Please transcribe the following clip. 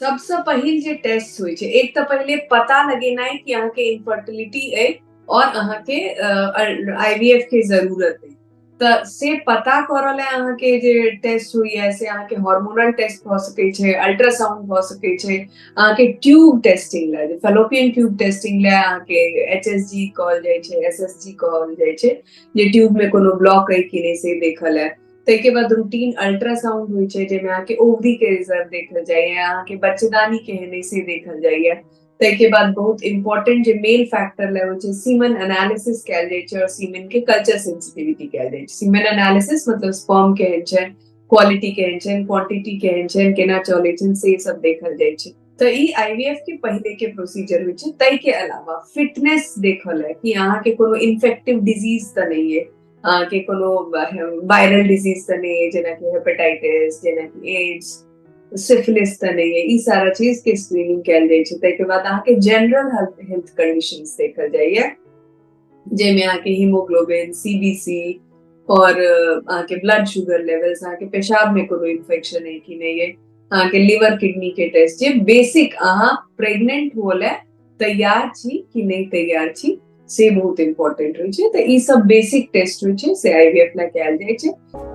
सबसँ पहिल जे टेस्ट होइ छै, एक तऽ पहिले पता लगेनाइ कि अहाँके इनफर्टिलिटी अइ और अहाँके आईवीएफ के जरूरत अइ, तऽ से पता करऽ लए अहाँके जे टेस्ट होइया से अहाँके हार्मोनल टेस्ट भऽ सकै छै, अल्ट्रासाउंड भऽ सकै छै, अहाँके ट्यूब टेस्टिंग लए, फेलोपियन ट्यूब टेस्टिंग लए अहाँके एच एस जी कहल जाइ छै, एस एस जी कहल जाइ छै, जे ट्यूब में कोनो ब्लॉक अइ कि नहि से देखऽ लए। ताहिके बाद रूटीन अल्ट्रासाउंड होइ छै, जाहिमे अहाँके ओवरी के रिजर्व देखल जाइया, अहाँके बच्चेदानी केहन अइ से देखल जाइया। ताहिके बाद बहुत इम्पोर्टेंट जे मेल फैक्टर लए होइ छै, सीमन एनालिसिस कयल जाइ छै और सीमन के कल्चर सेंसिटिविटी कयल जाइ छै। सीमन एनालिसिस मतलब स्पर्म केहन छै, क्वालिटी केहन छै, क्वांटिटी केहन छै, केना चलै छै, से सब देखल जाइ छै। तऽ ई आईवीएफ के पहिले के प्रोसीजर होइ छै। ताहिके अलावा फिटनेस देखऽ लए कि अहाँके कोनो इन्फेक्टिव डिजीज तऽ नहि अइ, अहाँके कोनो वायरल डिजीज तऽ नहि अइ, जेनाकि हेपेटाइटिस, जेनाकि एड्स, सिफिलिस तऽ नहि अइ, ई सारा चीज के स्क्रीनिंग कयल जाइ छै। ताहिके बाद अहाँके जनरल हेल्थ कंडीशंस देखल जाइया, जाहिमे अहाँके हीमोग्लोबिन, सीबीसी और अहाँके ब्लड शुगर लेवल्स, अहाँके पेशाब में कोनो इन्फेक्शन अइ कि नहि अइ, अहाँके लिवर किडनी के टेस्ट, जे बेसिक अहाँ प्रेग्नेंट हुअ लए तैयार छी कि नहि तैयार छी से बहुत इम्पोर्टेंट होइ छै। तऽ ई सब बेसिक टेस्ट होइ छै से आईवीएफ लए कयल जाइ छै।